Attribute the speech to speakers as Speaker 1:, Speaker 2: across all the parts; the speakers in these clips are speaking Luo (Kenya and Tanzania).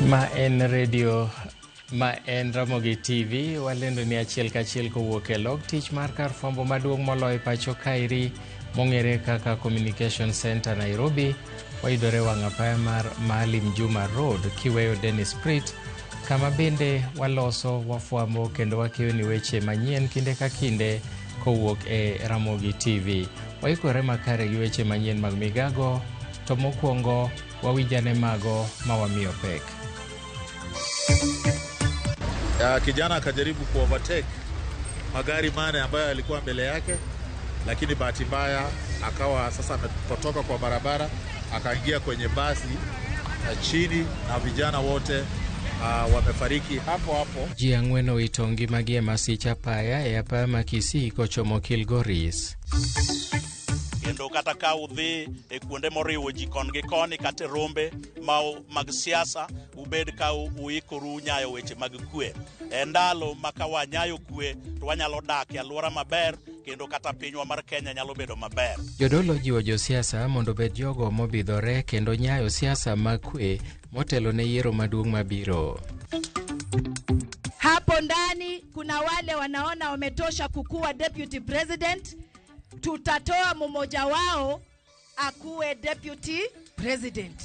Speaker 1: Ma en redio ma en Ramogi TV walendo ni achiel kachiel kowuok e log tich mar kar fwambo maduong' moloyo e pacho kaeri mong'ere kaka Communication Center Nairobi. Wayudore wang' apaya mar Maalim Juma Road kiweyo Dennis Pritt, kama bende waloso, wafwambo kendo wakeyo ni weche manyien kinde ka kinde kowuok e Ramogi TV. Waikore makare gi weche manyien mag migago, to mokwongo wawinjane mago ma wamiyo pek.
Speaker 2: Kijana akajaribu ku overtake magari mane ambayo yalikuwa mbele yake, lakini bahati mbaya akawa sasa amepotoka kwa barabara akaingia kwenye basi chini na vijana wote wamefariki hapo hapo.
Speaker 1: Ji ang'wen owito ngimagi e masich apaya e apaya ma Kisii kochomo Kilgoris.
Speaker 3: Kendo kata ka udhi e kuonde moriwo ji kon gi koni kata e rombe mag siasa, ubed ka uikoru nyayo weche mag kwe. E ndalo ma ka wanyayo kwe to wanyalo dak e alwora maber kendo kata pinywa mar Kenya nyalo bedo maber.
Speaker 1: Jodolo jiwo josiasa mondo obed jogo mobidhore kendo nyayo siasa mag kwe motelo ne yiero maduong' mabiro.
Speaker 4: Hapo ndani kuna wale wanaona wametosha kukuwa deputy president, tutatoa mmoja wao akuwe deputy president.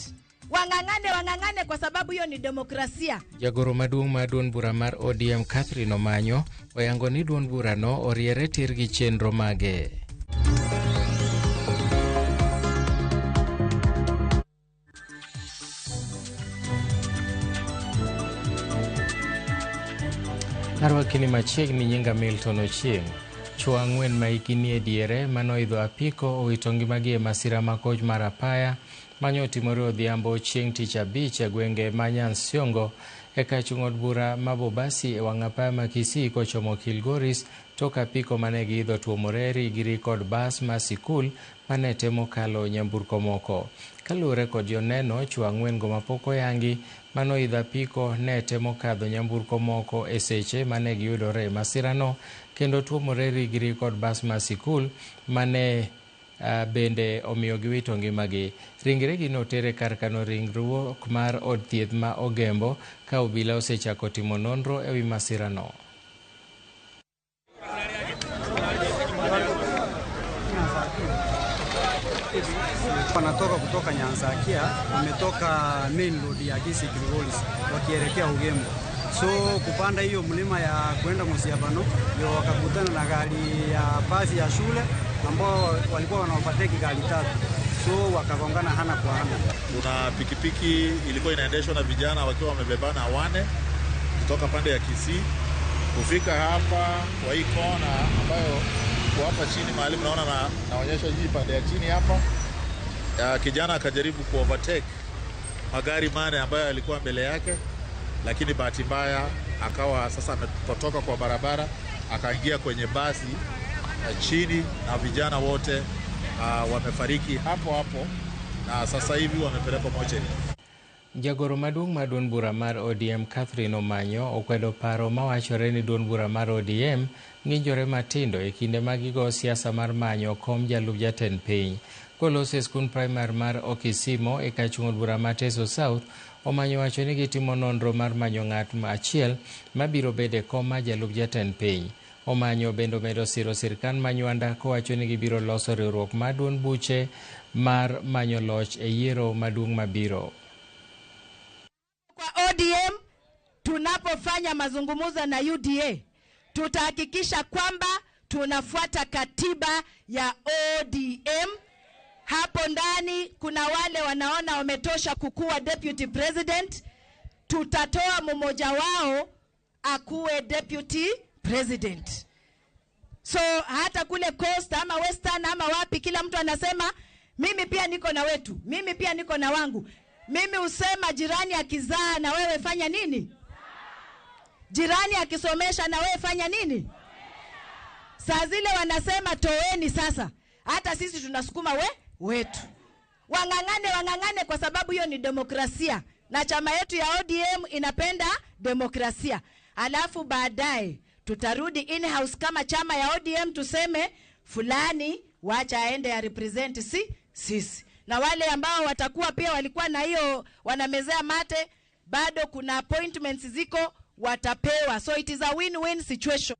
Speaker 4: Wang'ang'ane, wang'ang'ane kwa sababu hiyo ni demokrasia.
Speaker 1: Jagoro maduong' mar duond bura mar ODM Catherine Omanyo oyango ni duond burano oriere tir gi chenro mage. Arwakini machiegni nyinga Milton Ochieng'. Chwo ang'wen ma hikgi nie diere manoidho apiko owito ngimagi e masira ma koch mar apaya manyo otimore odhiambo chieng' tich abich e gwenge ma Nyansiongo e kachung' od bura ma Bobasi e wang' apaya ma Kisii kochomo Kilgoris tok apiko mane giidho tuomore rigiri kod bas ma sikul mane temo kalo nyamburko moko. Kaluwore kod joneno, chwo ang'wen go mapok oyangi manoidho apiko ne temo kadho nyamburko moko e seche mane giyudore e masirano kendo tuomore rigiri kod bas ma sikul mane bende omiyo giwito ngimagi. Ringregi noter e kar kano ringruok mar od thieth ma Ogembo ka obila osechako timo nonro ewi masirano.
Speaker 5: Wanatoka kutoka Nyansakia, wametoka main road ya Kisii Kilgoris wakielekea Ugembo. So kupanda hiyo mlima ya kwenda Musiabano ndio wakakutana na gari ya basi ya shule ambao walikuwa wanaovertake gari tatu. So wakagongana hana kwa hana.
Speaker 2: Kuna pikipiki ilikuwa inaendeshwa na vijana wakiwa wamebebana wane kutoka pande ya Kisii kufika hapa kwa hii kona ambayo kwa hapa chini mahali mnaona naonyesha hii pande ya chini hapa. Kijana akajaribu ku overtake magari mane ambayo yalikuwa mbele yake, lakini bahati mbaya akawa sasa amepotoka kwa barabara akaingia kwenye basi chini na vijana wote wamefariki hapo hapo na sasa hivi wamepelekwa mochari.
Speaker 1: Jagoro maduong' mar duond bura mar ODM Catherine Omanyo okwedo paro mawachore ni duond bura mar ODM ng'injore matindo e kinde ma gigo siasa mar manyo kom jalup jatend piny. Koloso e skund primar mar Okisimo e kachung' od bura ma Teso South, Omanyo wacho ni gitimo nonro mar manyo ng'at achiel mabiro bedo e kom mar jalup jatend piny. Omanyo bende omedo siro sirkand ma Nywanda kowacho ni gibiro loso riwruok mar duond buche mar manyo loch e yiero maduong' mabiro.
Speaker 4: Kwa ODM tunapofanya mazungumzo na UDA tutahakikisha kwamba tunafuata katiba ya ODM. Hapo ndani kuna wale wanaona wametosha kukuwa deputy president, tutatoa mmoja wao akuwe deputy president. So hata kule Coast ama Western ama wapi, kila mtu anasema mimi pia niko na wetu, mimi pia niko na wangu. Mimi usema jirani akizaa na wewe fanya nini? Jirani akisomesha na wewe fanya nini? Saa zile wanasema toeni sasa. Hata sisi tunasukuma wetu. Wang'ang'ane, wang'ang'ane kwa sababu hiyo ni demokrasia. Na chama yetu ya ODM inapenda demokrasia. Alafu baadaye tutarudi in-house kama chama ya ODM tuseme fulani wacha aende ya represent sisi. Na wale ambao watakuwa pia walikuwa na hiyo wanamezea mate, Bado kuna appointments ziko, watapewa. So it is a win-win situation.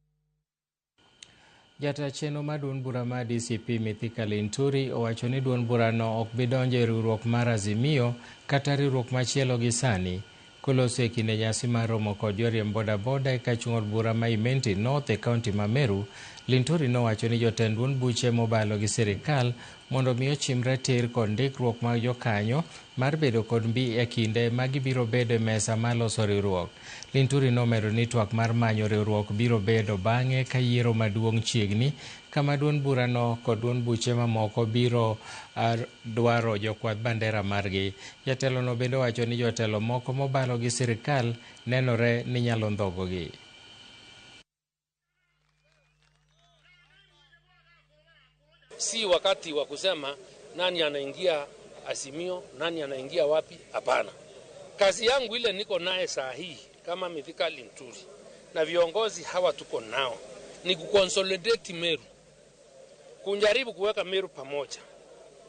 Speaker 1: Jata chenro mar duond bura mar DCP Mithika Linturi owacho ni duond burano ok bi donjo e riwruok mar Azimio kata riwruok machielo gi sani. Koloso e kinde nyasi mar romo kod joriemb bodaboda e kachung' od bura ma Imenti North e kaunti ma Meru, Linturi nowacho ni jotend duond buche mobalo gi sirikal mondo mi ochimre tir kod ndikruok mag jokanyo mar bedo kod mbi e kinde ma gibiro bedo e mesa mar loso riwruok. Linturi nomedo ni twak mar manyo riwruok biro bedo bang'e ka yiero maduong' chiegni, kama duond burano kod duond buche mamoko biro dwaro jokwadh bandera margi. Jatelono bende owacho ni jotelo moko mobalo gi sirikal nenore ni nyalo ndhogogi.
Speaker 6: Si wakati wa kusema nani anaingia Azimio, nani anaingia wapi, hapana. Kazi yangu ile niko naye saa hii kama Mithika Linturi na viongozi hawa tuko nao ni kuconsolidate Meru, kujaribu kuweka Meru pamoja.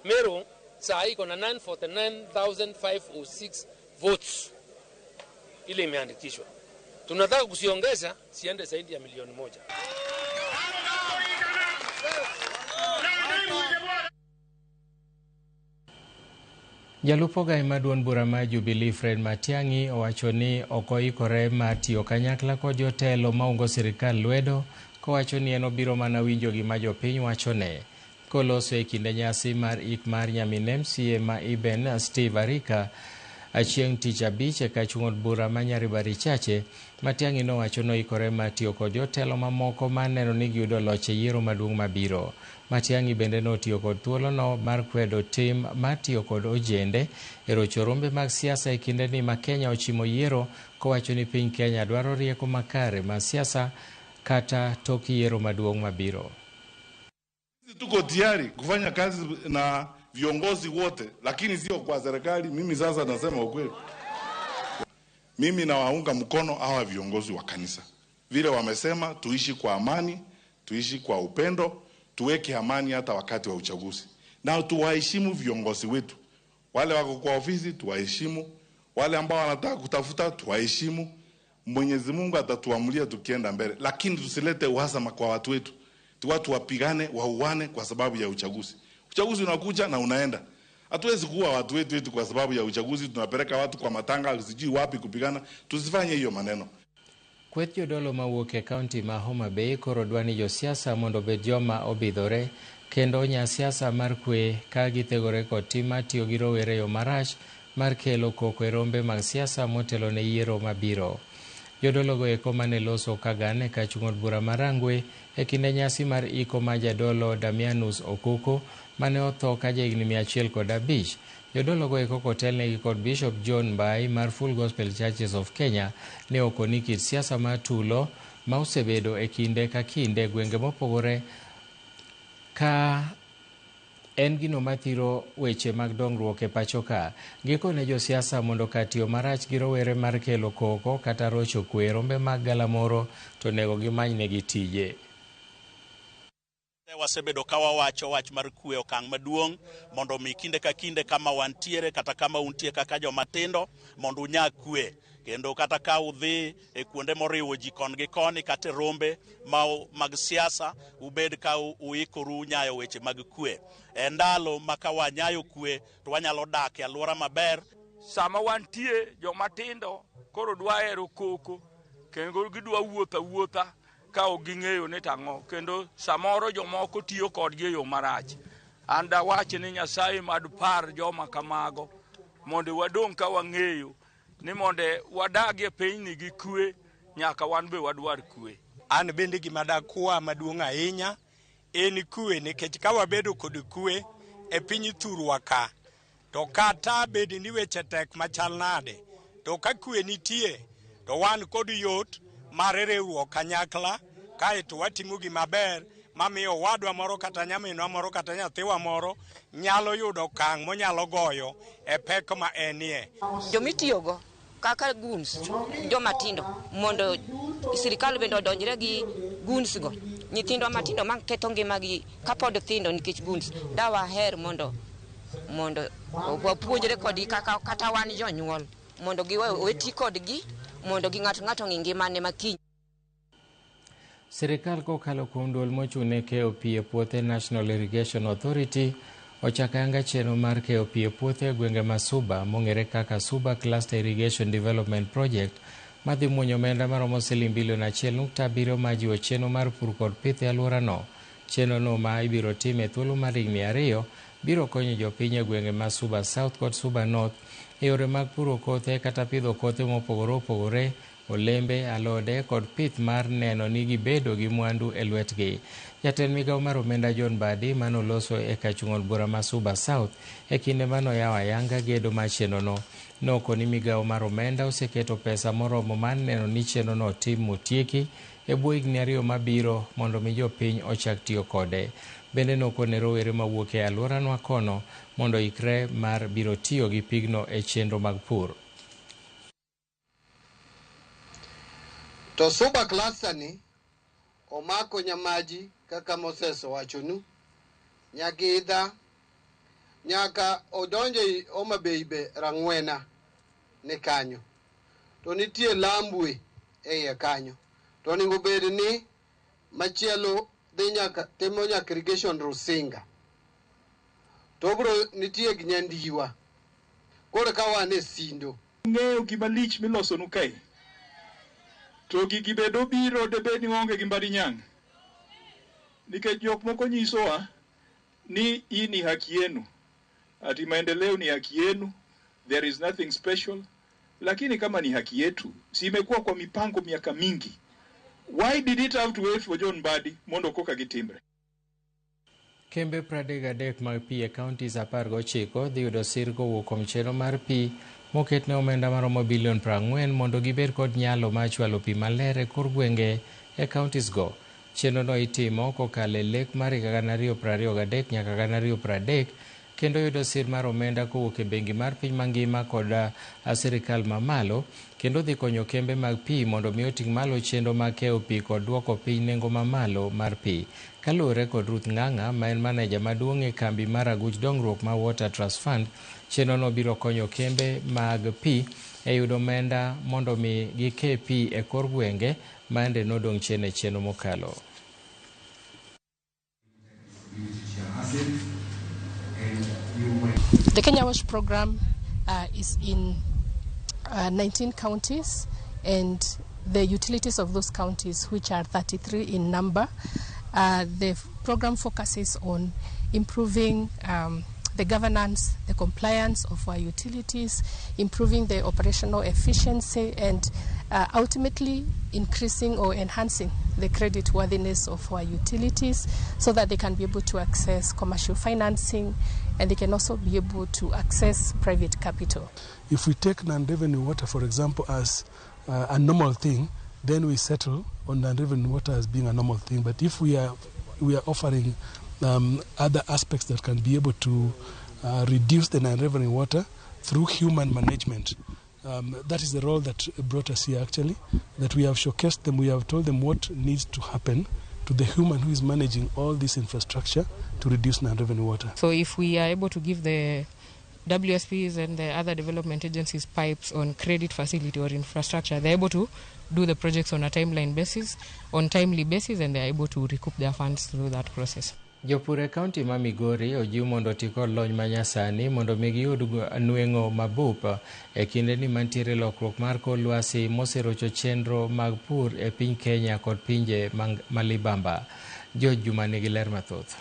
Speaker 6: Meru saa hii iko na 949,506 votes ile imeandikishwa. Tunataka kusiongeza siende zaidi ya 1,000,000.
Speaker 1: Jalup ogai mar duond bura mar Jubilee Fred Matiang'i owacho ni ok oikore mar tiyo kanyakla kod jotelo maungo sirikal lwedo, kowacho ni en obiro mana winjo gima jopiny wachone. Koloso e kinde nyasi mar ik mar nyamin MCA ma Iben Steve Arika chieng' tich abich e kachung' od bura ma Nyaribari Chache, Matiang'i nowacho noikore mar tiyo kod jotelo mamoko mar neno ni giyudo loch e yiero maduong' mabiro. Matiang'i bende notiyo kod thuolono mar kwedo tim mar tiyo kod ojende e rocho rombe mag siasa e kindeni ma Kenya ochimo yiero, kowacho ni piny Kenya dwaro rieko makare mar siasa kata tok yiero maduong' mabiro.
Speaker 7: Tuko tayari kufanya kazi na viongozi wote, lakini sio kwa serikali. Mimi sasa nasema ukweli, mimi nawaunga mkono hawa viongozi wa kanisa, vile wamesema tuishi kwa amani, tuishi kwa upendo, tuweke amani hata wakati wa uchaguzi, na tuwaheshimu viongozi wetu. Wale wako kwa ofisi tuwaheshimu, wale ambao wanataka kutafuta tuwaheshimu. Mwenyezi Mungu atatuamulia tukienda mbele, lakini tusilete uhasama kwa watu wetu, watu wapigane, wauane kwa sababu ya uchaguzi. Uchaguzi unakuja na unaenda. Hatuwezi kuwa watu wetu kwa sababu ya uchaguzi, tunapeleka watu kwa matanga, sijui wapi kupigana. Tusifanye hiyo maneno.
Speaker 1: Kweth jodolo mawuok e kaunti ma Homa Bay koro dwa ni josiasa mondo obed joma obidhore kendo onya siasa mar kwe ka githegore kod tim mar tiyo gi rowere e yo marach mar kelo koko e rombe mag siasa motelo ne yiero mabiro. Jodologo eko mane loso kagan e kachung' od bura ma Rangwe e kinde nyasi mar iko mar jadolo Damianus Okuko mane otho ka jahigni 105. Jodologo eko kotelnegi kod Bishop John Mbai mar Full Gospel Churches of Kenya ne okoni kit siasa mar tulo ma osebedo e kinde ka kinde gwenge mopogore ka en gino mathiro weche mag dongruok e pacho ka. Gikone josiasa mondo kar tiyo marach gi rowere mar kelo koko kata rocho kwe rombe mag galamoro to onego gimanynegi tije.
Speaker 3: Wasebedo ka wawacho wach mar kwe okang' maduong' mondo mi kinde ka kinde kama wantiere kata kama untie kaka joma tindo mondo unyag kwe, kendo kata ka udhi e kuonde moriwo ji kon gi koni kata e rombe mag siasa ubed ka uikoru nyayo weche mag kwe. E ndalo ma ka wanyayo kwe to wanyalo dak e alwora maber.
Speaker 8: Sama wantie joma tindo koro dwa hero koko kendo gidwa wuotho awuotha ka ok ging'eyo ni tang'o, kendo samoro jomoko tiyo kodgi e yo marach. An dawach ni Nyasaye mad par joma kamago mondo wadong' ka wang'eyo ni mondo wadag e pinyni gi kwe, nyaka wan be wadwar kwe.
Speaker 9: An bende gima dakwa maduong' ahinya en kwe, nikech ka wabedo kod kwe e piny thurwa ka, to kata bed ni weche tek machal nade, to ka kwe nitie to wan kod yot mar riwruok kanyakla kaeto watimo gima ber mamiyo owadwa moro kata nyaminwa moro kata nyathiwa moro nyalo yudo okang' monyalo goyo e pek ma enie.
Speaker 10: Jomitiyogo kaka goons, joma tindo, mondo sirikal bende odonjre gi goons go. Nyithindwa matindo ma ketho ngimagi kapod tindo nikech goons, dawaher mondo wapuonjre kodgi kaka kata wan jonyuol. mondo giwe oweti kodgi mondo gi ng'ato ng'ato ng'i ngimane makiny.
Speaker 1: Sirikal kokalo kuom duol mochung' ne keyo pi e puothe National Irrigation Authority ochako ayanga chenro mar keyo pi e puothe e gwenge ma Suba mong'ere kaka Suba Cluster Irrigation Development Project madhi muonyo omenda maromo siling bilion 1.7 majiwo chenro mar pur kod pith e alworano. Chenrono ma ibiro tim e thuolo mar higni 2 biro konyo jopiny e gwenge ma Suba South kod Suba North e yore mag puro kothe kata pidho kothe mopogore opogore, olembe, alode kod pith mar neno ni gibedo gi mwandu e lwetgi. Jatend migawo mar omenda John Mbadi manoloso e kachung' od bura ma Suba South e kinde manoyawo ayanga gedo mar chenrono nokoni migawo mar omenda oseketo pesa moromo mar neno ni chenrono otim motieki e bwo higni 2 mabiro mondo mi jopiny ochak tiyo kode. Bende nokone rowere mawuok e alworano kono mondo ikre mar biro tiyo gi pigno e chenro mag pur.
Speaker 11: To Suba Cluster ni omako Nyamaji kaka Moses owachonu, Nyagidha nyaka odonjo ei Homa Bay be Rang'wena ni kanyo. To nitie Lambwe e iye kanyo. To onego bed ni machielo dhi nyaka timo nyaka irrigation Rusinga. To bro nitie gi Nyandiwa. Koro ka wan e Sindo.
Speaker 12: Ng'eyo gima lich milosonu kae. To gigi bedo biro debed ni onge gi Mbadi Nyang'. Nikech jok moko nyisowa ni hii ni haki yenu. Ati maendeleo ni haki yenu. There is nothing special. Lakini kama ni haki yetu, si imekuwa kwa mipango miaka mingi. Why did it have to wait for John Mbadi mondo koka gitimre?
Speaker 1: Kembe 33 mag pi e counties 19 dhi yudo sir kowuok kuom chenro mar pi moket ne omenda maromo bilion 40 mondo gibed kod nyalo mar chwalo pi maler e kor gwenge e counties go. Chenrono itimo kokalo e lek mar higa 2023 nyaka 2030 kendo yudo sir mar omenda kowuok e bengi mar piny mangima kod sirikal mamalo kendo dhi konyo kembe mag pi mondo mi oting' malo chenro mag keyo pi kod duoko piny nengo mamalo mar pi. Kaluwore kod Ruth Ng'ang'a ma en maneja maduong' e kambi mar aguch dongruok mar Water Trust Fund, chenrono biro konyo kembe mag pi e yudo omenda mondo mi gike pi e kor gwenge ma ende nodong' chien e chenro mokalo.
Speaker 13: The Kenya WASH program is in 19 counties, and the utilities of those counties, which are 33 in number. The program focuses on improving the governance, the compliance of our utilities, improving the operational efficiency, and ultimately increasing or enhancing the credit worthiness of our utilities so that they can be able to access commercial financing and they can also be able to access private capital.
Speaker 14: If we take non-revenue water, for example, as a normal thing, then we settle on non-revenue water as being a normal thing. But if we are offering other aspects that can be able to reduce the non-revenue water through human management, that is the role that brought us here, actually, that we have showcased them, we have told them what needs to happen to the human who is managing all this infrastructure to reduce non-revenue water.
Speaker 15: So if we are able to give the WSPs and the other development agencies pipes on credit facility or infrastructure, they're able to do the projects on a timeline basis, on timely basis, and they're able to recoup their funds through that process.
Speaker 1: Jopur e kaunti ma Migori ojiw mondo oti kod lony manyasani mondo mi giyud nweng'o mabup e kindeni mantiere lokruok mar kor lwasi moserocho chenro mag pur e piny Kenya kod pinje malibamba. George Juma nigi ler mathoth.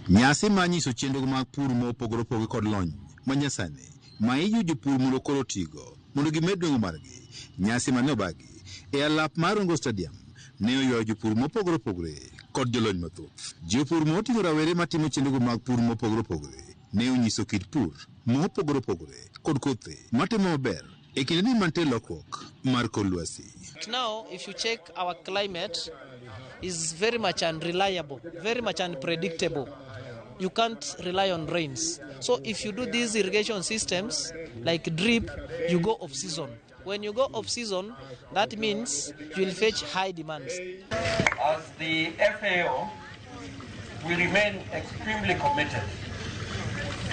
Speaker 16: Nyasi mar nyiso chenro mag pur mopogore opogore kod lony manyasani ma ijiwo jopur mondo koro otigo mondo gimed nweng'o margi. Nyasi mane obagi e alap mar Rongo Stadium ne oywayo jopur mopogore opogore kod jolony mathoth. Jopur moting'o rawere matimo chenro mag pur mopogore opogore ne onyiso kit pur mopogore opogore kod kothe matimo maber e kindeni mantie lokruok mar kor lwasi.
Speaker 17: Now, if you check our climate is very much unreliable, very much unpredictable. You can't rely on rains. So if you do these irrigation systems like drip, you go off season. When you go off season, that means you will fetch high demands.
Speaker 18: As the FAO, we remain extremely committed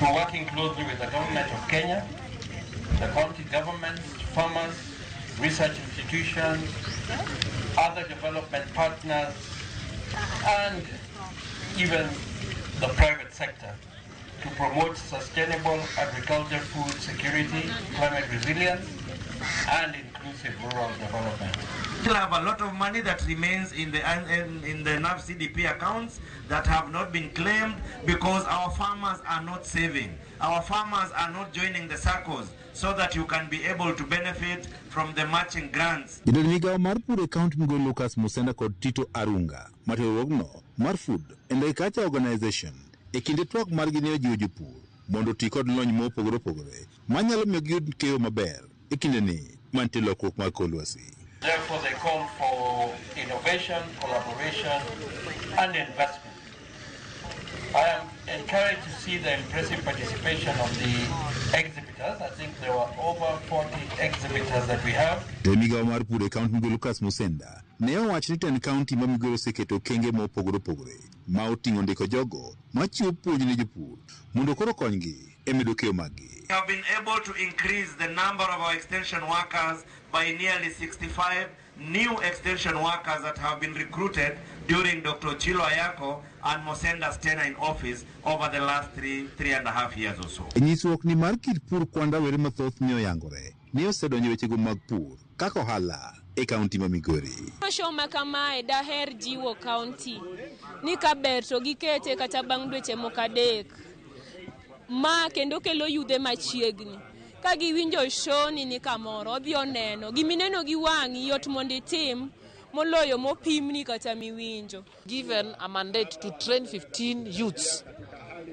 Speaker 18: to working closely with the government of Kenya, the county governments, farmers, research institutions, other development partners, and even the private sector to promote sustainable agriculture, food security, climate resilience, and inclusive rural development.
Speaker 19: Still have a lot of money that remains in the NAV CDP accounts that have not been claimed because our farmers are not saving. Our farmers are not joining the circles so that you can be able to benefit from the matching grants.
Speaker 16: Jatend migao mar pur e kaunti Migori Lucas Musenda kod Tito Arunga mar riwruogno mar Food and Agriculture Organization e kinde twak margi ne ojiwo jopur mondo oti kod lony mopogore opogore manyalo miyo giyud keyo maber e kindeni mantie lokruok mar kor lwasi.
Speaker 18: Therefore, they call for innovation, collaboration, and investment. I am encouraged to see the impressive participation of the exhibitors. I think there were over 40 exhibitors that we have.
Speaker 16: Jatend migao mar pur e kaunti Migori Lucas Musenda ne owacho ni tend kaunti ma Migori oseketo okenge mopogore opogore ma oting'o ndiko jogo machiwo puonj ne jopur mondo koro konygi e medo keyo maggi.
Speaker 19: We have been able to increase the number of our extension workers by nearly 65 new extension workers that have been recruited during Dr. Chilo Ayako and Mosenda's tenure in office over the last three and a half years or so.
Speaker 16: E nyisruok ni mar kit pur kwan rawere mathoth ne oyangore ni osedonjo e wechego mag pur kaka ohala e kaunti ma Migori.
Speaker 20: Show ma kamae daher jiwo kaunti ni kaber to gikete kata bang' dweche moko 3 ma kendo kelo yudhe machiegni. Ka giwinjo show ni kamoro odhi oneno gimineno gi wang'i yot mondo itim moloyo mopimni kata miwinjo.
Speaker 17: Given a mandate to train 15 youths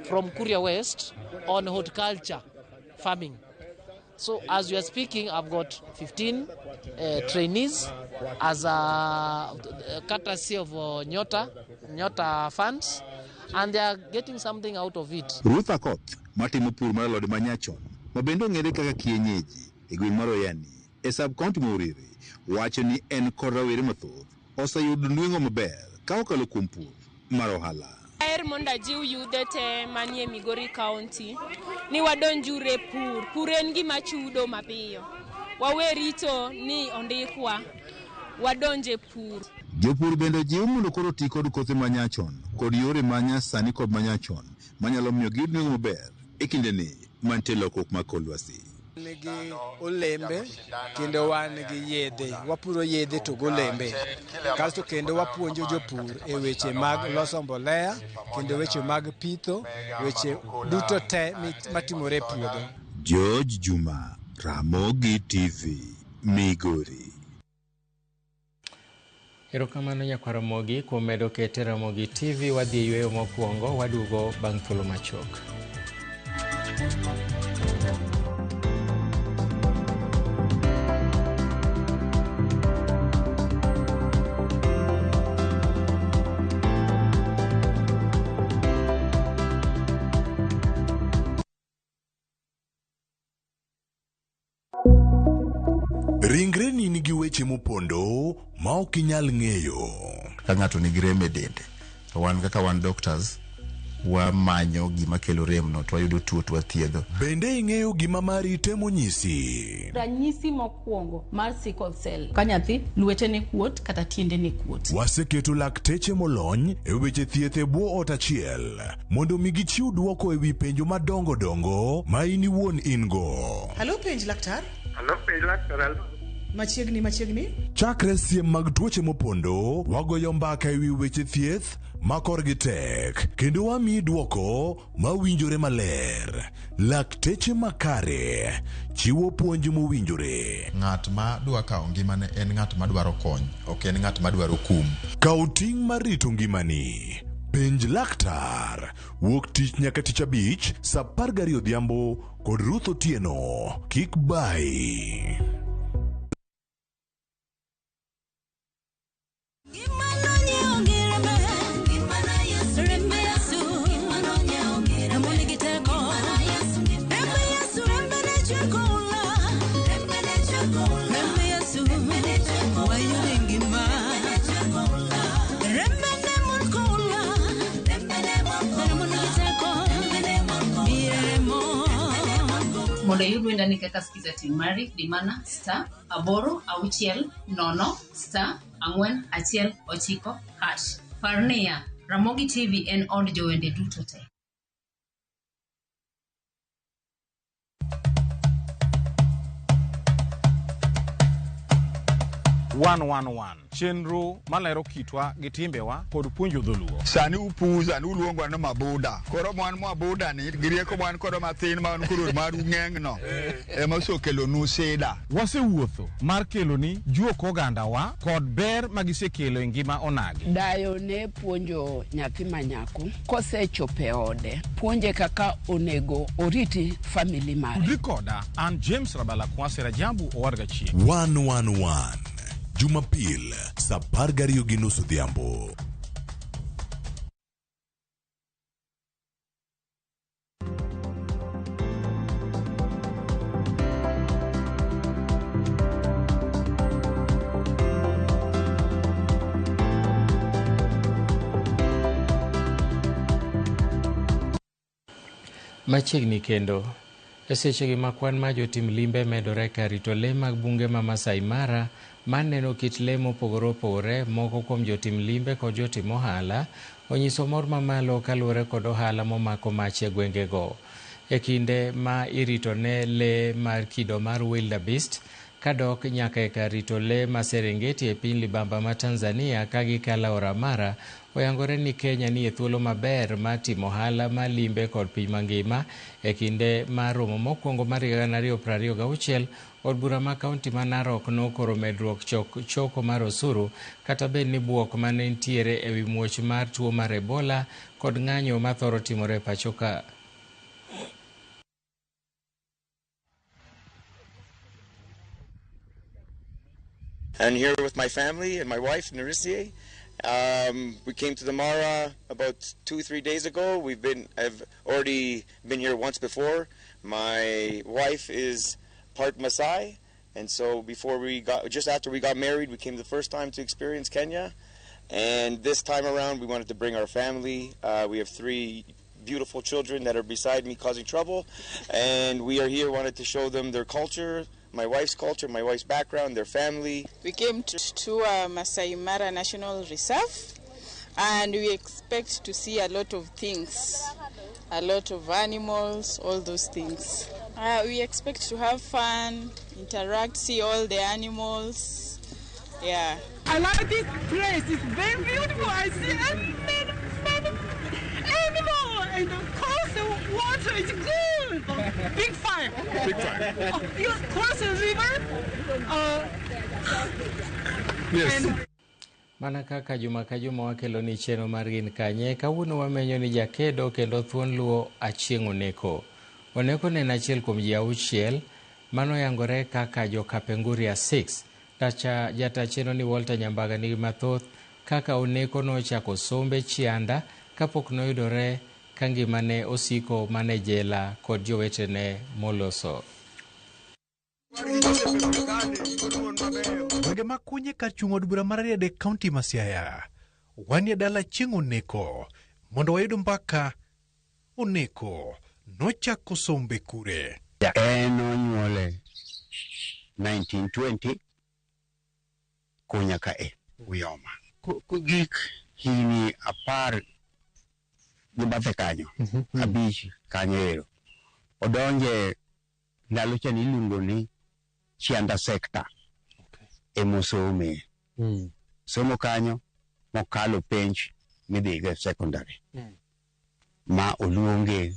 Speaker 17: from Kuria West on horticulture farming. So as we are speaking, I've got 15 trainees as a courtesy of Nyota funds, and they are getting something out of it.
Speaker 16: Ruth Akoth matimo pur mar alode manyachon ma bende ong'ere kaka kienyeji e gweng' mar Oyani e sub county ma Uriri wacho ni en kod rawere mathoth oseyudo nweng'o maber ka okalo kuom pur mar ohala.
Speaker 20: Aher mondo ajiw yudhe te manie Migori County ni wadonjure pur. Pur en gima chudo mapiyo. Wawe rito ni ondikwa, wadonje pur.
Speaker 16: Jopur bende jiw mondo koro oti kod kothe manyachon kod yore manyasani kod manyachon manyalo miyo giyud nweng'o maber e kindeni mantie lokruok mag kor lwasi.
Speaker 21: Wan gi olembe kendo wan gi yedhe, wapuro yedhe to golembe. Kasto kendo wapuonjo jopur e weche mag loso mbolea kendo weche mag pitho, weche duto te matimore e puodho.
Speaker 16: George Juma, Ramogi TV, Migori.
Speaker 1: Erokamano nyakwar Ramogi kuom medo kete Ramogi TV. Wadhi e yweyo mokwongo, waduogo bang' thuolo machuok.
Speaker 22: Ringreni nigi weche mopondo ma ok inyal ng'eyo.
Speaker 23: Ka ng'ato nigi rem e dende, to wan kaka wan doctors, wamanyo gima kelo rem no to wayudo tuo to wathiedho.
Speaker 22: Bende ing'eyo gima mari temo nyisi?
Speaker 24: Ranyisi mokwongo mar sickle cell ka nyathi lwetene kuot kata tiendene kuot.
Speaker 22: Waseketo lakteche molony e weche thieth e bwo ot achiel mondo mi gichiw dwoko e wi penjo madongo dongo ma in iwuon in go.
Speaker 25: Halo penj laktar.
Speaker 26: Halo penj laktar.
Speaker 25: Machiegni machiegni.
Speaker 22: Chakre siem mag tuoche mopondo, wagoyo mbaka e wi weche thieth ma korgi tek kendo wamiyi dwoko mawinjore maler. Lakteche makare chiwo puonj mowinjore.
Speaker 27: Ng'at ma dwa kawo ngimane en ng'at ma dwaro kony, ok en ng'at ma dwaro kum.
Speaker 22: Kaw ting' mar rito ngimani. Penj laktar. Wuok tich nyaka tich abich saa 12 odhiambo kod Ruth Otieno. Kik bayi.
Speaker 24: Mondo iyud wendani kaka Skiza tune mari, di mana *860 *419#. Par niya, Ramogi TV en od jowende duto te.
Speaker 2: One chenro malero kitwa gi timbewa kod puonjo dholuo.
Speaker 3: Sani upuza ni uluongwa ni mabuda. Koro mwan mabuda ni gi rieko mwan kodo mathin ma koro maru ng'eng'no ema osekelonu sida.
Speaker 2: Wasewuotho mar keloni juok ogandawa kod ber magisekelo e ngima onagi.
Speaker 4: Dayo ne puonjo nyathi manyako kosechopo e ode, puonje kaka onego oriti family mare.
Speaker 2: Tudri koda an James Rabala Kwasi Rajabu Owadga Chieng'.
Speaker 22: 111 Jumapil saa 12:30 odhiambo.
Speaker 1: Machiegni kendo e sechegi ma kwan mar jotim limbe medore kar rito le mag bunge ma Masai Mara maneno kit le mopogore opogore, moko kuom jotim limbe kod jotim ohala onyiso mor mamalo kaluwore kod ohala momako mach e gwengego. E kinde ma irito ne le mar kido mar wildebeest kadok nyaka e kar rito le ma Serengeti e piny libamba ma Tanzania ka gikalo aora Mara, oyangore ni Kenya ni e thuolo maber mar timo ohala mar limbe kod piny mangima. E kinde mar romo mokwongo mar higa 2026, od bura ma kaunti ma Narok nokoro medruok choko mar osuru kata bed ni buok mane nitiere ewi muoch mar tuo mar Ebola kod ng'anyo mathoro timore e pacho ka.
Speaker 5: And here with my family and my wife, Narisie. We came to the Mara about 2-3 days ago. I've already been here once before. My wife is part Maasai, and so just after we got married, we came the first time to experience Kenya. And this time around, we wanted to bring our family. We have 3 beautiful children that are beside me causing trouble, and we are here, wanted to show them their culture, my wife's culture, my wife's background, their family.
Speaker 6: We came to Masai Mara National Reserve, and we expect to see a lot of things, a lot of animals, all those things. We expect to have fun, interact, see all the animals. Yeah.
Speaker 7: I like this place. It's very beautiful. I see many, many animals, and of course the water is good. Big five.
Speaker 12: Big five.
Speaker 7: Oh, you cross the river.
Speaker 12: Yes.
Speaker 1: Mana kaka juma ka juma wakelo ni chenro mar Gin Kanye, kawuono wamenyo ni jakedo kendo thuon luo Achieng' Oneko. Oneko ne en achiel kuom ji 6 manoyangore kaka jo Kapenguria 6. Jata chenro ni Walter Nyambaga nigi mathoth kaka Oneko nochako sombe Chianda kapok noyudore ka ngimane osiko mana jela kod jowetene moloso.
Speaker 26: Gwenge ma kunye kar chung' od bura mar Rarieda kaunti ma Siaya, wanie dala Achieng' Oneko mondo wayud mbaka. Oneko nochako sombe kure?
Speaker 28: En onyuole 1920 Kunya kae Uyoma. Kogik higni 10 gi bathe kanyo, 5 kanyo ero. Odonje ndalo cha niluongo ni Chianda Sector. Emosome. Somo kanyo mokalo penj midhigo e secondary. Ma oluonge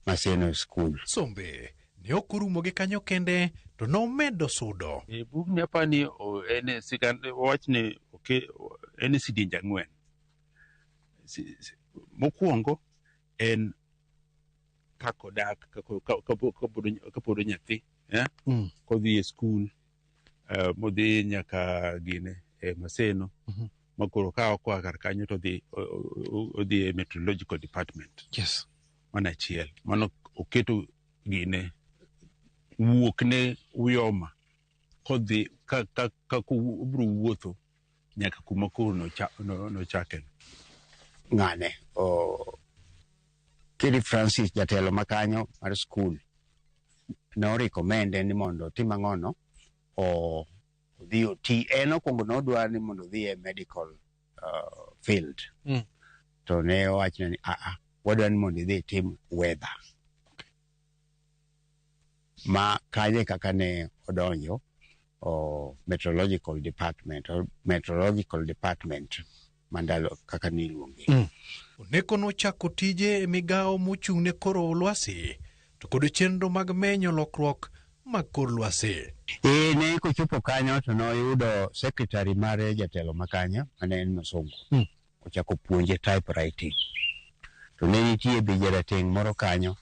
Speaker 28: Maseno School.
Speaker 26: Sombe ne ok orumo gi kanyo kende, to nomedo sudo.
Speaker 29: E bugni apani en sigand wach ni en sidienje 4. Mokwongo en kaka odak kapod nyathi, kodhi e skul, modhi nyaka gine e Maseno, makoro ka okoa kar kanyo to odhi e meteorological department.
Speaker 26: Yes.
Speaker 29: Mano achiel. Mano oketo gine wuok ne Uyoma kodhi ka obiro wuotho nyaka kuma koro nochake.
Speaker 28: Ng'ane Kiri Francis jatelo makanyo mar skul No recommend ni mondo otim ang'ono, odhi oti. En okwongo nodwar ni mondo odhi e medical field. To ne owachne ni aa, wadwa ni mondo idhi itim weather. Ma kanyo kaka ne odonjo o meteorological department, or meteorological department mandalo kaka niluonge.
Speaker 26: Oneko nochako tije e migawo mochung' ne kor lwasi to kod chenro mag menyo lokruok mag kor lwasi.
Speaker 28: E ne kochopo kanyo to noyudo secretary mare, jatelo ma kanyo mane en msungu. Ochako puonje typewriting. To ne nitie be jarateng' moro kanyo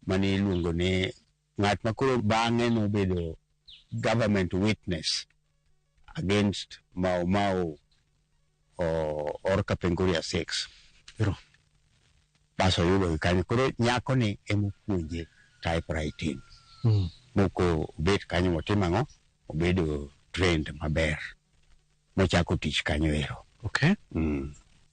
Speaker 28: mane iluongo ni ng'at ma koro bang'e nobedo government witness against Mau Mau or Kapenguria 6. Bas oyudo gi kanyo. Koro nyako ni emopuonje typewriting. Moko obet kanyo motimo ang'o? Obedo trained maber. Mochako tich kanyo ero.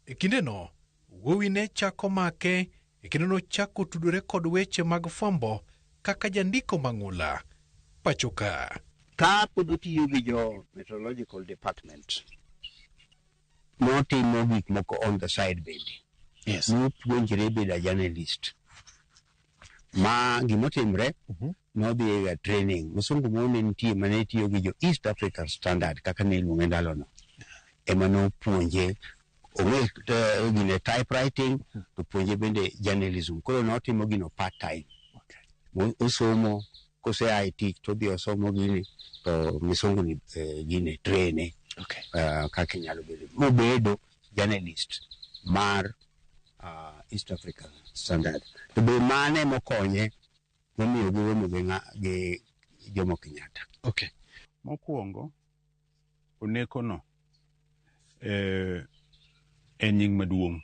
Speaker 26: E kindeno, wuowi ne chako make e kendo nochako tudore kod weche mag fwambo kaka jandiko mang'ula pacho ka.
Speaker 28: Ka pod otiyo gi jo meteorological department, notimo gik moko on the side bende. Nopuonjre bedo a journalist. Ma gimotimre, nodhi e training. Musungu moro ne nitie mane tiyo gi jo East African Standard kaka ne iluonge ndalono. Ema nopuonje ong'e gine typewriting to puonje bende journalism. Koro notimo gino part time. Osomo kosea e tich to odhi osomo gini to misungu ni gine traine kaka inyalo bedo mobedo journalist mar East African Standard. To be mane mokonye momiyo giromo gi Jomo Kenyatta.
Speaker 29: Mokwongo, Oneko no en nying maduong'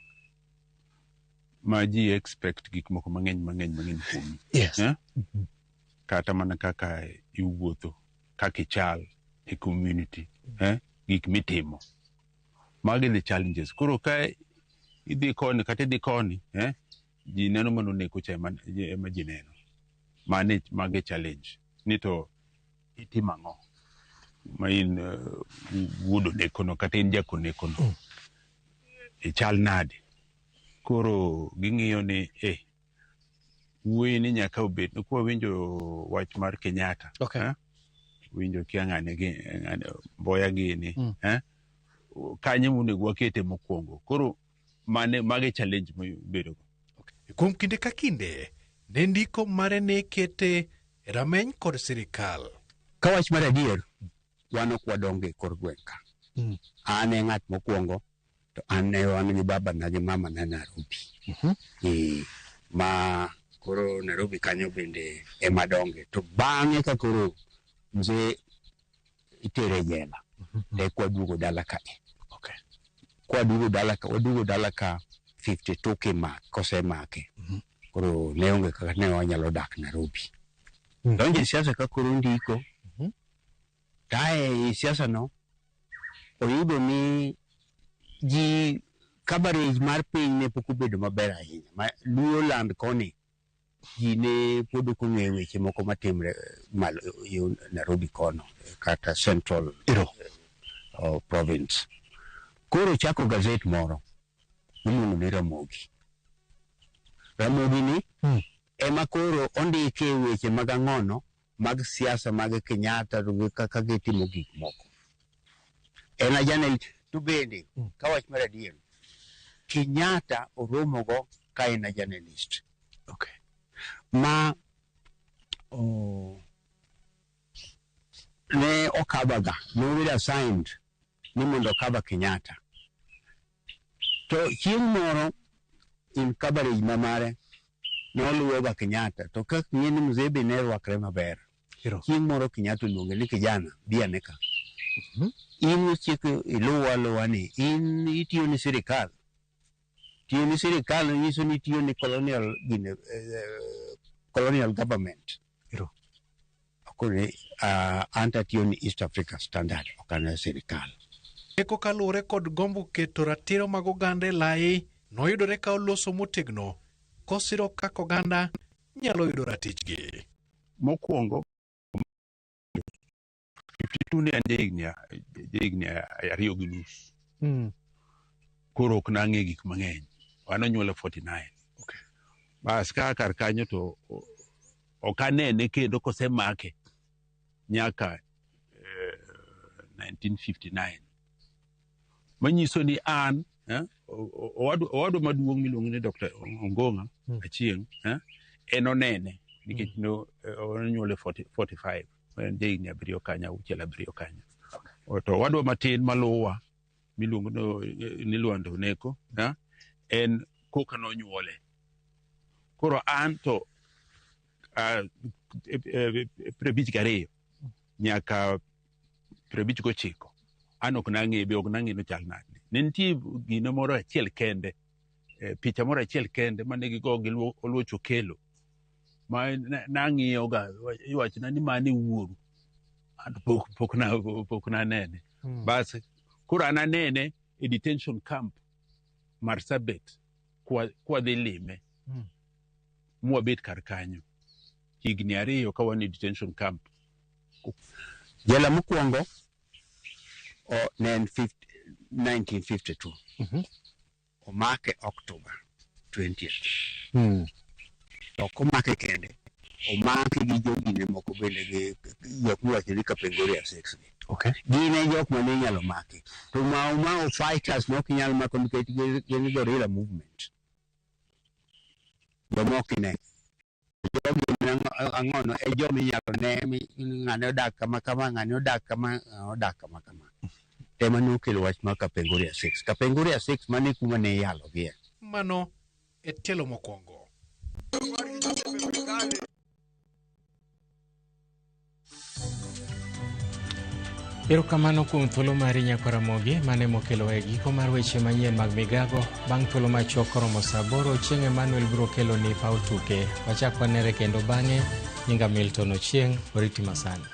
Speaker 29: ma ji expect gik moko mang'eny mang'eny mang'eny kuomi. Eh? Kata mana kaka iwuotho, kaka ichal e community, eh? Gik mitimo. Magi the challenges. Koro ka idhi koni kata idhi koni, eh? Ji neno mana Oneko cha ema ji neno. Mane mage challenge. Ni to itimo ang'o? Ma in wuod Oneko no kata in jakoneko no. Ichal nade? Koro ging'iyo ni wuoyi ni nyaka obed kwa winjo wach mar Kenyatta. Eh? Winjo kia ng'ane gi ng'ane Mboya gini. Eh? Kanye monego wakete mokwongo. Koro mane mage challenge mobedo go.
Speaker 26: Kuom kinde ka kinde, ne ndiko mare ne kete e rameny kod sirikal.
Speaker 28: Ka wach mar adier, wan ok wadongo e kor gweng' ka. An e ng'at mokwongo to an ne wan gi babana gi mamana Nairobi. Ma koro Nairobi kanyo bende ema donge. To bang'e ka koro mzee itere e jela, to eka waduogo dala kae. Kwaduogo dala ka, waduogo dala ka 52 kimak, kosemake. Koro ne onge kaka ne wanyalo dak Nairobi. Donjo e siasa ka koro ndiko, kae e siasa no, oyudo ni ji coverage mar piny ne pok obedo maber ahinya. Ma Luo land koni, ji ne pod ok ong'eyo weche moko matimre malo yo Nairobi kono, kata Central Province. Koro ochako gazet moro miluongo ni Ramogi. Ramogi ni ema koro ondike weche mag ang'ono mag siasa mag Kenyatta to gi kaka gitimo gik moko. En a journalist to bende ka wach mar adier, Kenyatta oromogo ka en a journalist. Ma ne okabaga, nobedo assigned ni mondo okaba Kenyatta. To chieng' moro in coverage ma mare noluwoga Kenyatta to kaka ing'e ni mzee be ne rwakre maber. Chieng' moro Kenyatta oluonge ni, kijana, bi ane ka. In ochiko iluwa aluwa ni in itiyo ni sirikal. Tiyo ni sirikal nyiso ni itiyo ni colonial gine, colonial government. Koro an to atiyo ni East Africa Standard, ok an e sirikal.
Speaker 26: Eko kaluwore kod gombo keto ratiro mag oganda e lai, noyudore ka oloso motegno kosiro kaka oganda nyalo yudo ratichgi.
Speaker 29: Mokwongo 52 ne an jahigni 2.5. Koro ok nang'e gik mang'eny. An onyuola 49. Bas ka kar kanyo to ok anene kendo kosemake nyaka 1959. Manyiso ni an owadwa maduong' miluongo ni Dr. Ongong'a Achieng' en onene nikech nonyuole 45, en jahigni 7 kanyo, 6 7 kanyo. To owadwa matin maluwa miluongo ni Lwando Oneko en koka nonyuole. Koro an to 52 nyaka 59 an ok nang'e be ok nang'e nochal nade. Ne nitie gino moro achiel kende, picha moro achiel kende mane gigo gi Oluoch Okelo ma nang'iyoga, iwachona ni mano e wuoru, an pok nanene. Bas koro an anene e detention camp Marsabit kwadhi lime mwabet kar kanyo higni 2 ka wan e detention camp.
Speaker 28: Jela mokwongo ne en 1952. Omake October 20th. To ok omake kende, omake gi jogine moko bende, gi jok miwacho ni Kapenguria Six gi. Gin e jok mane inyalo maki. To Mau Mau fighters ne ok inyal mako nikech gin guerrilla movement. Joma ok ine. Jogi ang'ono e joma inyalo ne ng'ane odak kama kama, ng'ane odak kama, ng'ane odak kama kama. Tema nokelo wach mar Kapenguria Six. Kapenguria Six mane kuma ne iyalogie.
Speaker 26: Mano e tielo mokwongo.
Speaker 1: Erokamano kuom thuolo mari nyakwar Ramogi mane mokelo e giko mar weche manyien mag migago. Bang' thuolo machuok koromo saa 8, Chieng' Emmanuel biro kelo ni paw tuke. Wachak wanere kendo bang'e. Nyinga Milton Ochieng', oriti masani.